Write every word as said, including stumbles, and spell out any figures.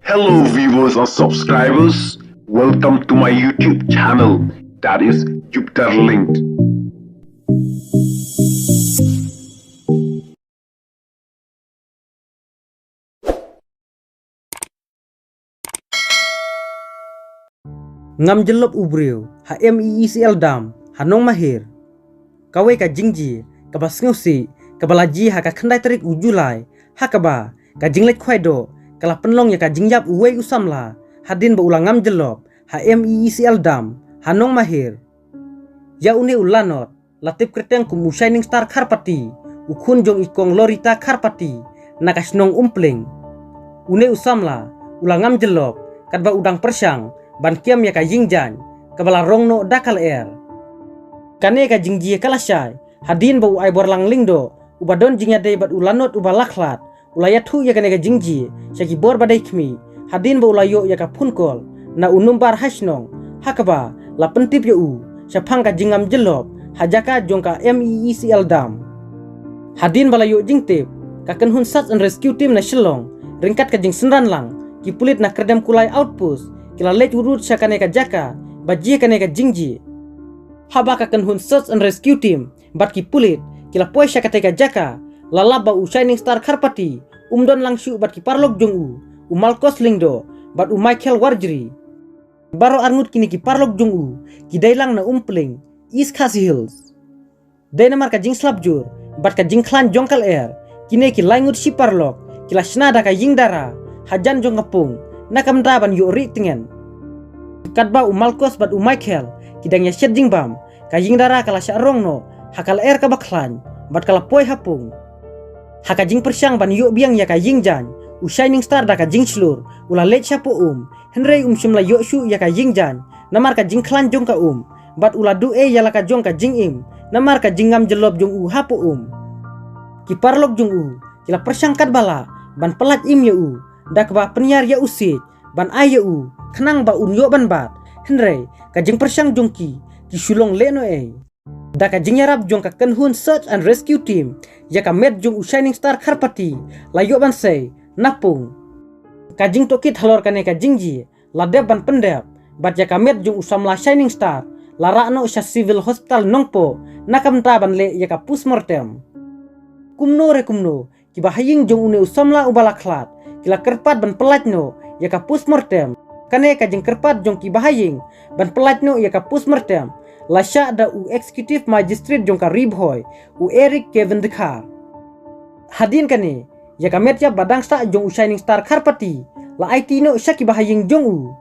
Hello viewers and subscribers, welcome to my YouTube channel, that is Jupiter Linked. Ngam jyllop u briew ha M E E C L dam ha Nongmahir. Kawei ka jingjia kaba sngewsih kaba la jia ha ka khyndai tarik u July, ha kaba ka jingleit khwai doh ka la pynlong ïa ka jingïap uwei u samla hadien ba u la ngam jyllop ha M E E C L dam ha Nongmahir. Ïa une u Lanot la tip kyrteng kum u Shining Star Kharpati, u khun jong i Kong Lorita Kharpati, na ka shnong Umpling. Une u samla u la ngam jyllop katba u dang pyrshang ban kem ïa ka ïing jaiñ kaba la rong noh da ka lyer. Kane ka jingjia ka la shai hadien ba u Aiborlang Lyngdoh, uba don jingïadei bad u Lanot uba la khlad, u la ïathuh ïa kane ka jingjia sha ki bor ba dei khmih hadien ba u la ïoh ïa ka phone call na u number ha shnong, ha kaba la pyntip ïa u shaphang ka jingngam jyllop ha jaka jong ka M E E C L dam. Hadien ba la ïoh jingtip, ka kynhun Search and Rescue Team na Shillong ryngkat ka jingsynran lang ki pulit na Kyrdemkulai Outpost ki la leit urut sha kane ka jaka ba jia kane ka jingjia. Haba ka kynhun Search and Rescue Team bad ki pulit ki la poi sha katei ka jaka, la lap ba u Shining Star Kharpati um don lang shuh bad ki paralok jong u, u Malkos Lyngdoh bad u Michael Warjri. Baroh arngut kine ki paralok jong u ki dei lang na Umpling, East Khasi Hills. Dei namar ka jingslap jur bad ka jingkhlaiñ jong ka lyer, kine ki lai ngut shi paralok ki la shna da ka ïing dara hajan jong ka pung, na ka bynta ban ïoh rieh tngen. Katba u Malkos bad u Michael ki dang ïashet jingbam, ka ïing dara ka la shah rong noh ha ka lyer kaba khlaiñ bad ka la poi ha pung. Ha ka jingpyrshang ban ïoh biang ïa ka ïing jaiñ, u Shining Star da ka jingshlur u la leit shapoh um, hynrei um shym la ïoh shuh ïa ka ïing jaiñ namar ka jingkhlaiñ jong ka um, bad u la duh ei ïa la ka jong ka jingim namar ka jingngam jyllop jong u hapoh um. Ki paralok jong u ki la pyrshang katba lah ban pyllait im ïa u da kaba pynïar ïa u siej ban ai ïa u khnang ba un ïoh ban bat, hynrei ka jingpyrshang jong ki ki shu long lehnohei. Da ka jingïarap jong ka kynhun Search and Rescue Team, ïa ka met jong u Shining Star Kharpati la ïoh ban sei na pung. Ka jingtohkit halor kane ka jingjia la dep ban pyndep, bad ïa ka met jong u samla Shining Star la rah noh sha Civil Hospital Nongpoh na ka bynta ban leh ïa ka postmortem. Kumno re kumno, ki bahaïing jong une u samla uba la khlad ki la kyrpad ban pyllait noh ïa ka postmortem. Kane ka jingkyrpad jong ki bahaïing ban pyllait noh ïa ka postmortem la shah da u Executive Magistrate jong ka Ri Bhoi, u Eric Kevin Dkhar. Hadien kane, ïa ka met ïap ba dang sah jong u Shining Star Kharpati la aiti noh sha ki bahaïing jong u.